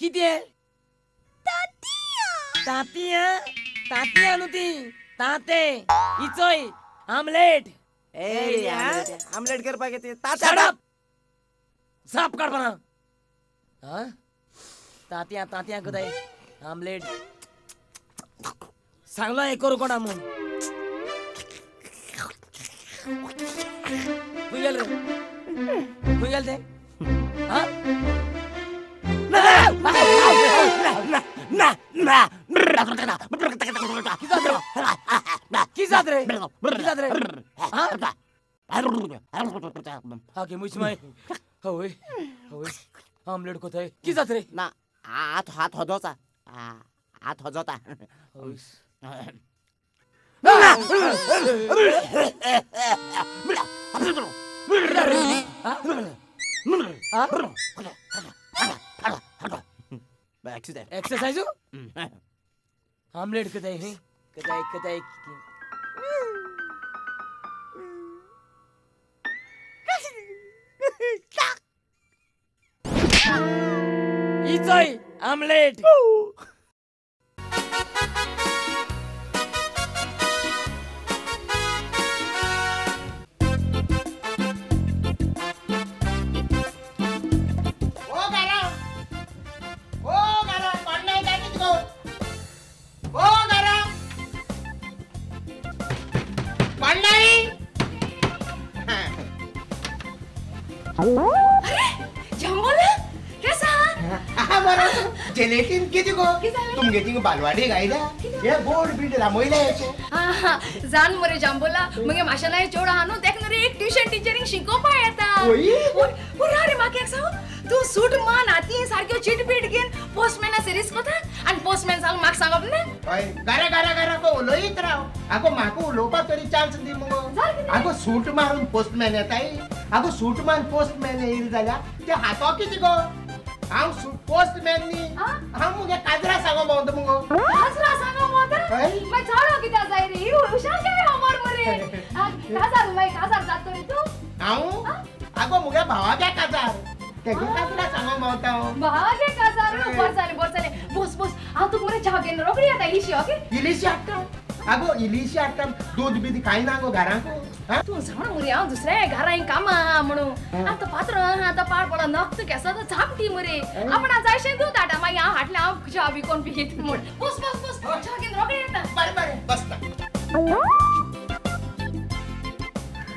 कितें तांतयां तांतयां तांतयां न्हू ती तांते इचोय आमलेट ए आमलेट करपाक येते तांत्या साप काडपा ना तांतयां तांतयां कोताय आमलेट सांगलो हें करूं कोणा म्हूण खंय गेले रे खंय गेले ते की जात रे की जात रे हाके मुच माय हवय हवय आमलेट कोथाय की जात रे ना हात हात होजोचा हात होजोता एक्सरसाइज आमलेट कदाई है कदाई कदाई इचोय आमलेट जेलेटीन किती गो तुमगे थिंगा बालवाडी गायल्या हे गोड बीड रामयले जाण मरे जांबोला मगे माशेलाय चेडो आहा न्हू तेका रे एक ट्युशन टिचरींग शिकोवपा येता पुरा रे म्हाका एक सांग तूं सूट मान हाती सारक्यो चिटबीट घेवन पोस्टमॅना सिरीज कोता आनी पोस्टमॅन सांग म्हाका सांगप ना हय गारा गारा गारा गो उलयत राव आगो म्हाका उलोवपाक तरी चान्स दी मुगो आगो सूट मारून पोस्टमॅन येताय आगो सूट मारून पोस्टमॅन येयली जाल्यार ते हातो कितें गो हांव पोस्टमॅन न्ही हांव मुगे काजरा सांगो भोंवता मुगो काजरा सांगो भोंवता मागीर चेडो कित्याक जाय रे हुशार काय खबर मरे काजार मागीर काजार जाता रे तूं हांव आगो मुगे भावागे काजार तेगे काजरा सांगो भोंवता हांव भावागे काजार बरें जालें बरें जालें बस बस हांव तुका मरे च्या घेवन रोखडी येता इल्लीशी ओके इल्लीशी हाडटा आगो इल्लीशी हाडटा दूद बीद कांय ना गो घरांक तूं जाणा मरे हांव दुसऱ्या घरां कामां आहा म्हणून आतां पात्र आहा आतां पाड पडलो नक्त केसो झापटी मरे आपणा जायशें दूद हाडटा मागीर हांव हाडलें हांव च्या बी कोण पियेत म्हूण बस बस बस च्या घेवन रोखडी येता बरें बरें बसता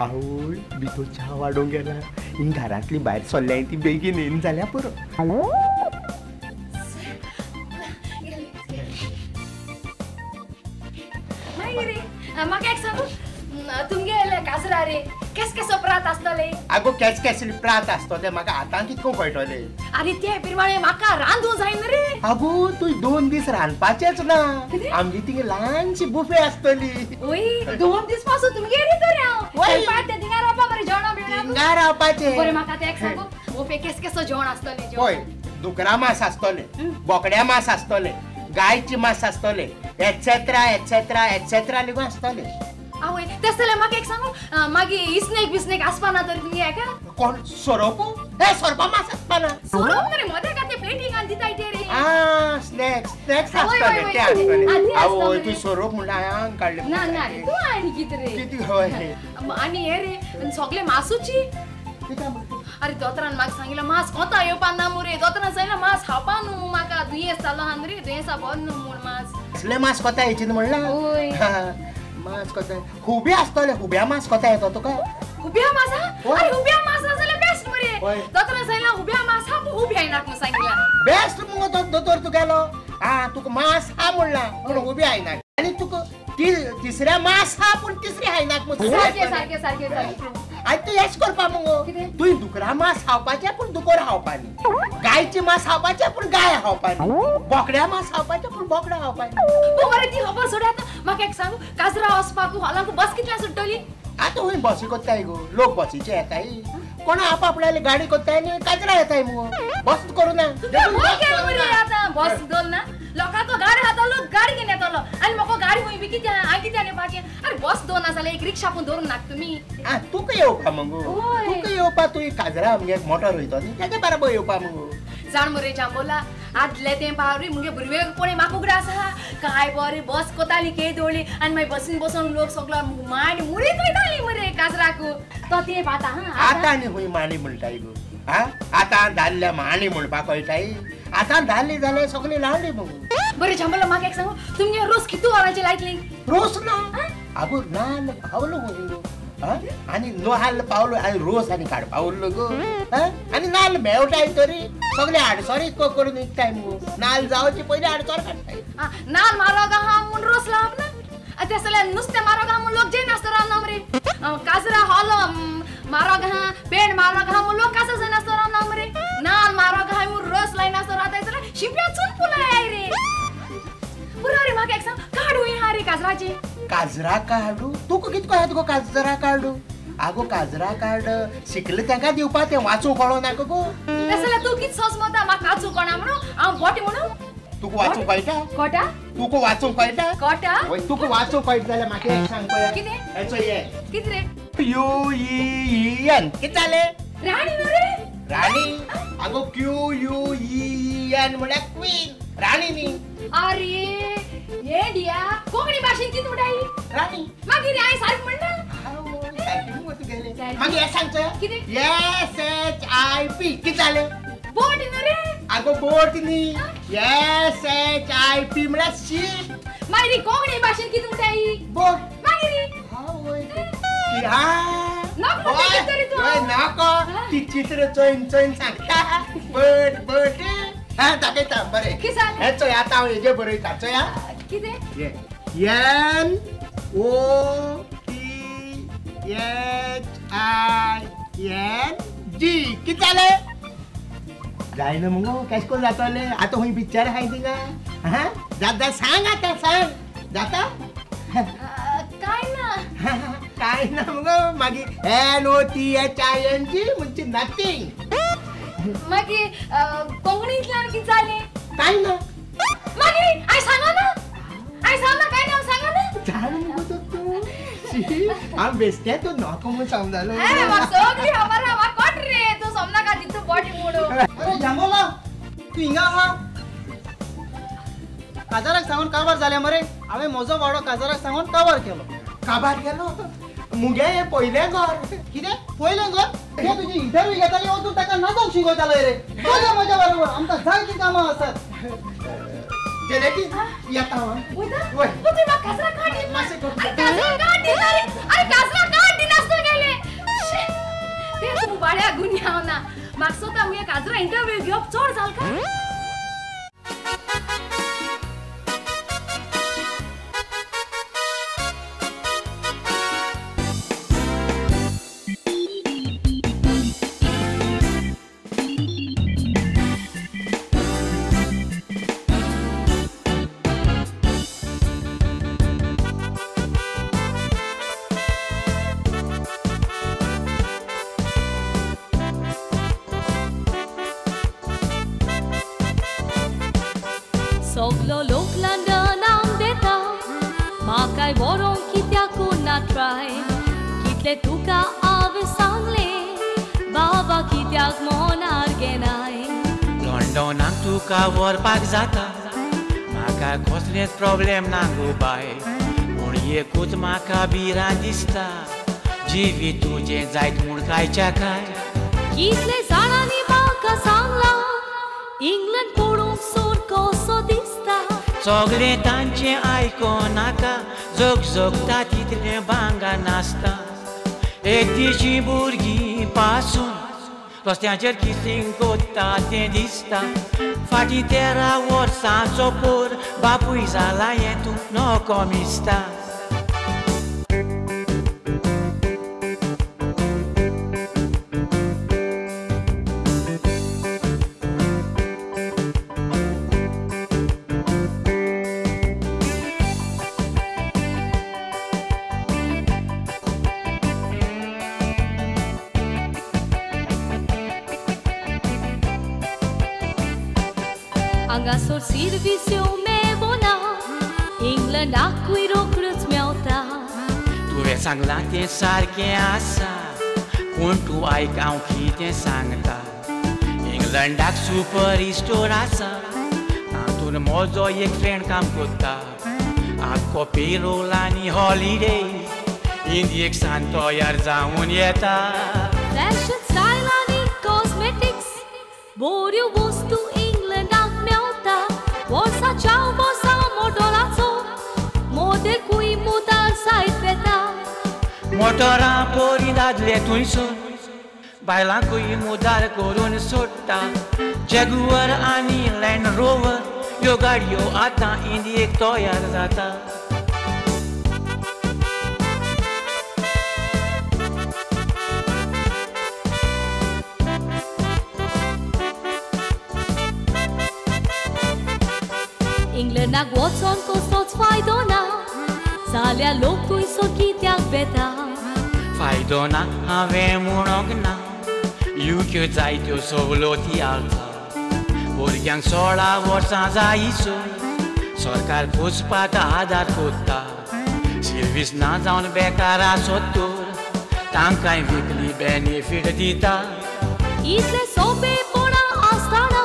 आवय भितर च्या वाडोवंक गेला ही घरांतली भायर सरल्याय ती बेगीन येयन जाल्यार पुरो मागीर म्हाका एक सांगू तुमगेले काजरा रे केस केसो प्रात आसतले आगो केस केसली प्रात आसतले म्हाका आतां कितको कळटले आरे ते पिरवाळे म्हाका रांदूं जायना रे आगो तूं 2 दीस रांदपाचेच ना आमगे थिंगा ल्हानशी बुफे आसतली ओय 2 दीस पासून तुमगेर येतो रे हांव पाट थिंगा रावपा बरें जेवणा बिवणा थिंगा रावपाचें बरें म्हाका तें एक सांगू बुफे केस केसो जेवण आसतलें पळय दुकरा मांस आसतलें बोकड्या मांस आसतलें गायची मांस आसतलें एटसेट्रा एटसेट्रा एटसेट्रा लेगून आसतलें आवय तशें जाल्यार म्हाका एक सांगू मागीर इसनेक बिस्नेक आसपा ना तर तुमगे हेका कोण सोरोप हे सोरपा मांस आसपा ना सोरोप मरे मोदें का ते प्लेटींग दिताय ते रे आ स्नॅक्स स्नॅक्स आसतले ते आसतले आवय तूं सोरोप म्हणल्यार हांवें काडलें ना ना रे तूं आनी कितें रे कितें हय आनी हे रे सगळे मासूची अरे दोतोरान म्हाका सांगिल्लें मांस कोता येवपा ना मुरे दोतोरान सांगिल्लें मांस खावपा न्हू म्हाका दुयेंस जालो आहा न्हू रे दुयेंसा बरें न्हू म्हूण मांस असलें मांस कोता येयचें न्हू म्हणलां मांस कोता हुबे आसतले हुब्या मांस कोता येता तुका हुब्या मांस अरे हुब्या मांस जाल्यार बेस्ट मरे दोतोरान सांगिल्लें हुब्या मांस हा पूण हुबे आयनाक म्हूण सांगिल्लें बेस्ट मुगो दोतोर तुगेलो आ तुका मांस हा म्हणलां पूण हुबे आयनाक आनी तुका तिसऱ्या मांस हा पूण तिसरी आयनाक म्हूण सारकें सारकें सारकें सारकें आनी तूं हेच करपा मुगो तुवें दुकरा मांस खावपाचें पूण दुकर खावपा न्ही गायचें मांस खावपाचें पूण गाय खावपा न्ही बोकड्या मांस खावपाचें पूण बोकडां खावपा न्ही बरें ती खबर सोड आतां म्हाका एक सांग काजरा वचपाक हॉलाक बस कितल्या सुट्टली आतां खंय बसी कोत्ताय गो लोक बसीचे येताय कोण आप आपल्याली गाडी कोत्ताय न्ही काजरा येताय मुगो बस करूं ना आतां बस दोन ना लोकांक गाडी खातलो गाडी घेवन येतलो आनी म्हाका गाडी खंय बी कितें हांवें कितें नेवपाचें अरे बस दोन आसा एक रिक्षा पूण दवरून नाका तुमी तुका येवपा मुगो तुका येवपा तूं काजरा आमगे मोटर वयतो न्ही तेज्या बराबर येवपा मुगो जाण मरे जांबोला आदले तें पावरी मुगे भुरगेपणी म्हाका उगडा आसा काय बरें बस कोताली के दवळी आनी मागीर बसीन बसोन लोक सगलो मांडी मुरी कयताली मरे काजराक तो तें आतां आतां आनी खंय मांडी म्हणटाय गो आतां दादल्या मांडी म्हणपाक कळटाय आतां दादली जाल्यार सगळी लावली मगो बरें जांबोला म्हाका एक सांगू तुमगे रोस कितू वरांचे लायतली रोस ना आगो नाल्ल पावलो खंय गो आनी नाल्ल पावलो आनी रोस आनी काडपा उरलो गो आनी नाल्ल मेवटाय तरी सगळे आडसरी करून विकताय मुगो नाल्ल जावचे पयलीं आडसर काडटाय नाल्ल म्हारग आहा म्हूण रोस लावप ना तें जाल्यार नुस्तें म्हारग आहा म्हूण लोक जेयनासतना रावना मरे काजरा हॉल म्हारग आहा पेंट म्हारग आहा म्हूण लोक काजर जायनासतना रावना मरे नाल्ल म्हारग आहा म्हूण रोस लायनासतना रावताय जाल्यार शिंप्या चून पुलाय रे पुरो रे म्हाका एक सांग काडू आहा रे काजराची काजरा काडू तुका कितें कळत गो काजरा काडू आगो काजरा कार्ड शिकले तांकां दिवपा तें वाचूंक कळो नाका गो तशें जाल्यार तूं कितें सोंसमता म्हाका वाचूंक कळना म्हणून हांव बोटी म्हणून तुका वाचूंक कळटा कळटा तुका वाचूंक कळटा कळटा वय तुका वाचूंक कळटा जाल्यार म्हाका एक सांग पळया कितें हेचो ये कितें रे यू ई एन कितें जालें राणी न्हू रे राणी आगो क्यू यू ई एन म्हळ्यार क्वीन राणी न्ही अरे ये डिया कोंकणी भाशेन कितें म्हणटाय राणी मागीर हांवें सारकें म्हणटा मागीर हें सांगचो कितें एस एच I P कितें जालें बोट न्हू रे आगो बोट न्ही एस एच I P म्हळ्यार शीप मागीर कोंकणी भाशेन कितें म्हणटाय बोट मागीर नाका ती चित्र चोयन चोयन सांगता बट बट हा दाखयता बरें हें चोय आतां हांव हेजेर बरयता चोय आं कितें N O T H I N G कितें जालें जायना मुगो कशें करून जातलें आतां खंय पिक्चर आहाय थिंगा हां जाता सांग आतां सांग जाता काय ना काय ना मुगो मागीर N O T H I N G म्हणजे नथींग मागीर कोंकणींतल्यान कितें जालें काय ना मागीर हांवें सांगना हांवें सांगना काय ना हांव सांगना जाण मुगो तूं हांव बेश्टें तूं नाका म्हूण समजालो म्हाका सगळी खबर आहा म्हाका कोट रे तूं समनाका तितू बोटी म्हणून अरे जांबोला तूं हिंगा आहा काजाराक सांगून काबार जालें मरे हांवें म्हजो वाडो काजाराक सांगून काबार केलो काबार केलो मुगे हें पयलें घर कितें पयलें घर तें तुजी इंटरव्यू घेताली वचून ताका नाचोंक शिकयतालो रे चल म्हज्या बरोबर आमकां जायतीं कामां आसात जेलेटी येता हांव वयता तूं म्हाका काजरा काड दिना काजरा काड दिना रे अरे काजरा काड दिनासतो गेले तें तूं बाळ्या गुन्यांव ना म्हाका सोता मुगे काजरा इंटरव्यू घेवप चड जाल काय सगलो लोक लंडनाक देता म्हाकाय व्हरोंक कित्याक ना ट्राय कितले तुका हांवें सांगलें बाबा कित्याक मनार घेनाय लंडनाक तुका व्हरपाक जाता म्हाका कसलेच प्रॉब्लेम ना गो बाय पूण एकूच म्हाका भिरांत दिसता जिवीत तुजें जायत म्हूण कांयच्या काय कितले जाणांनी म्हाका सांगलां इंग्लंड पडूंक सोड कसो दिसता सगळें तांचें आयको नाका जग जगता तितलें भांगा नासता एक दिशी भुरगीं पासून रस्त्याचेर किसिंग कोत्ता तें दिसता फाटीं 13 वर्सांचो पोर बापूय जाला हें तूं नको मिसता हांगासर सिर्विस्यो मेवना इंग्लंडाकूय रोखडोच मेवता तुवें सांगलां तें सारकें आसा पूण तूं आयक हांव कितें सांगता इंग्लंडाक सुपर स्टोर आसा, तातूंत म्हजो एक फ्रेंड काम करता. आख्खो पेरोल आनी हॉलिडे इंडियेक सान तयार जावन येता. फॅशन स्टायल आनी कॉस्मेटिक्स बऱ्यो वस्तू इंग्लंडाक मेवता. वर्साच्या वर्सा मोटराचो मोदेकूय मुदार जायत वेता. मोटरां बरीं दादले थंयसर बायलांकूय मुदार करून सोडटा. जॅगुअर आनी लँड रोवर ह्यो गाडयो आतां इंडियेक तयार जाता. इंग्लंडाक वचोन कसलोच फायदो ना जाल्यार लोक थंयसर कित्याक वेता. फायदो ना हांवें म्हणोंक ना, युक्यो जायत्यो सवलती आसा. भुरग्यांक 16 वर्सां जायसर सरकार पोसपाक आदार कोत्ता. सिर्वीस ना जावन बेकार आसत तर तांकांय विकली बेनिफीट दिता. इतले सोंपेपणा आसतना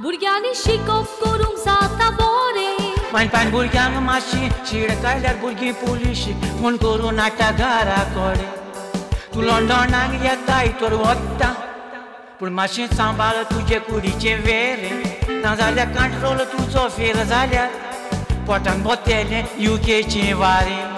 भुरग्यांनी शिकप करूंक जाता बरें. पान भुरग्यांक मातशी शीड काडल्यार भुरगीं पोलिशीक फोन करून हाडटा घरा कडेन. तूं लंडनाक येताय तर वता, पूण मातशें सांबाळ तुजे कुडीचें वेरें, नाजाल्यार कंट्रोल तुजो फेल जाल्यार पोटान बोतेलें युकेचें वारें.